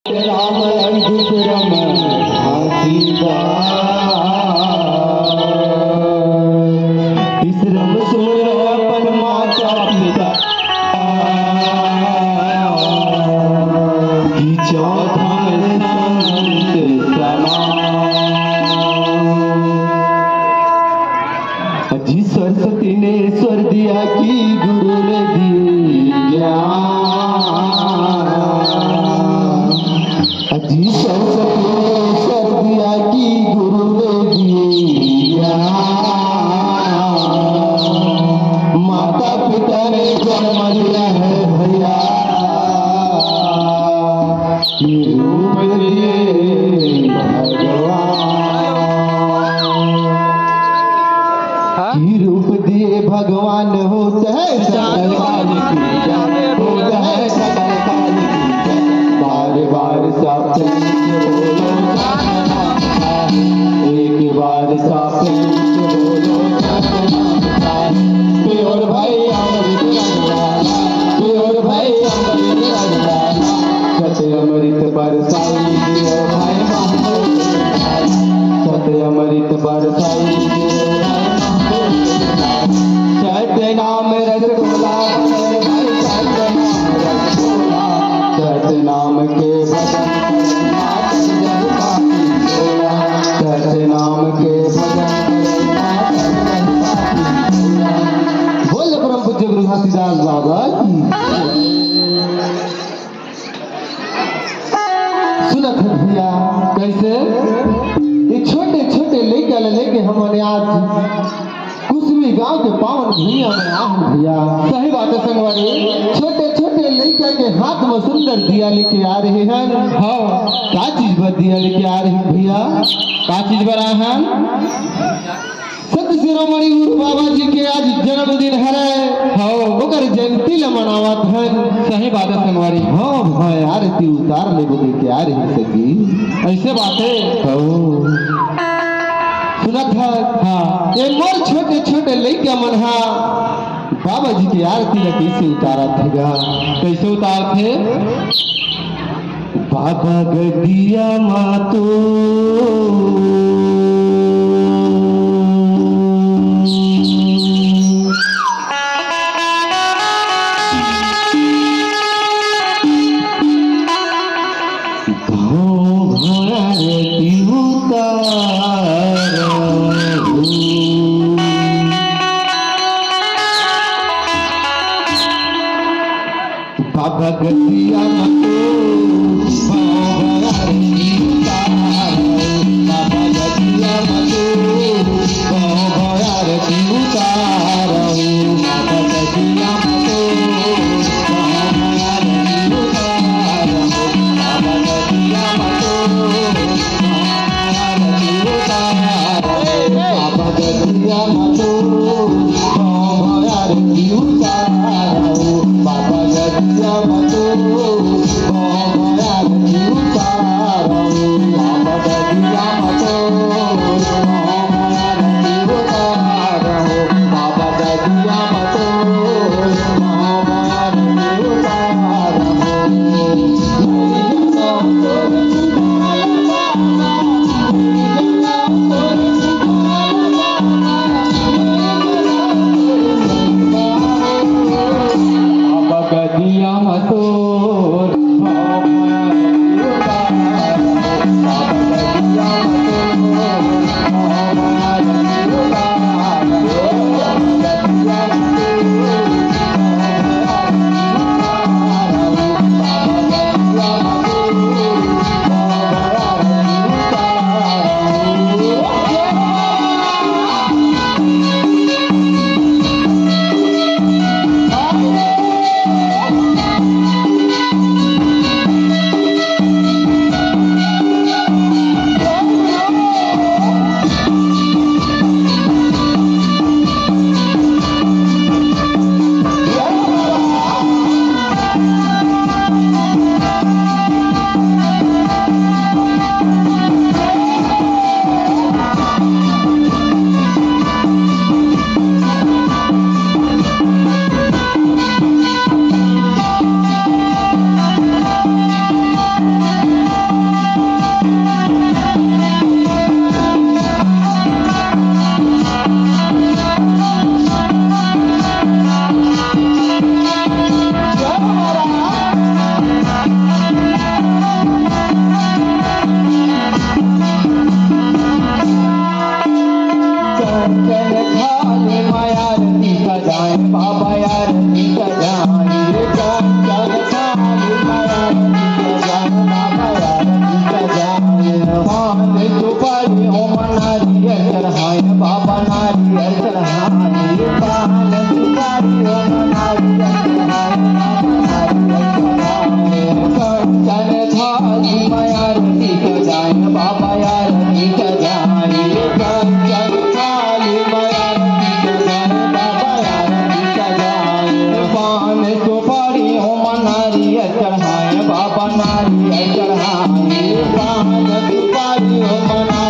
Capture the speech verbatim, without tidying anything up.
राम विश्रम आशीर्वाद। विश्रम सुन अपन माता पिता की चौथा संत समान। जी सरस्वती ने स्वर दिया कि गुरु ने दिए ज्ञान। जी सरस्वती ने स्वर दिया कि गुरु ने दिए ज्ञान। माता पिता ने जन्म दिया है भैया। रूप दिए भगवान। हाँ? कि रूप दिए भगवान होत है सकल काल की जय, होत है सकल काल की जय। बार बार साप एक बार साप बोलो। प्योर भाई अमृत प्योर भाई अमृत सत्य अमृत बरसाई दियो भाई महादेव। सत्य अमृत बरसाई दियो भाई महादेव। सत्य नाम रसगुल्ला बने भाई, सत्य नाम रसगुल्ला। सत्य नाम के भजन करना, सत्य नाम के भजन करना। बोल परम पूज्य गुरु घासीदास बाबा की। सुनत हन भैया, कैसे ये छोटे छोटे लइका ल लेके हमन आज कुसमी गांव के पावन भुइयां में आ हन भैया। सही बात है संगवारी, छोटे छोटे लइका के हाथ में सुंदर दिया लेके आ रहे हन। हाँ। का चीज बर दिया लेके आ रहे हन भैया? का चीज बर आए हन? सत शिरोमणि गुरु बाबा जी के आज जन्मदिन हरय। हाँ। ओकर जयंती ल मनावत हन। सही बात है संगवारी। हाँ भाई, आरती उतार ले बोले के आ रही सखी। ऐसे बात है। हाँ। सुनत है। हाँ। ये मोर छोटे छोटे लइका मन हा बाबा जी के आरती ल कैसे उतारत हे गा? कैसे उतारत हे? बाबा गदिया मा तो भोर आरती उतारहूं। बाबा गदिया मा तो भोर आरती उतारहूं। बाबा गदिया मा तो भोर आरती उतारहूं। बाबा गदिया मा तो भोर आरती उतारहूं। बाबा गदिया मा तो भोर आरती चढ़ाई पान सुपारी हो मना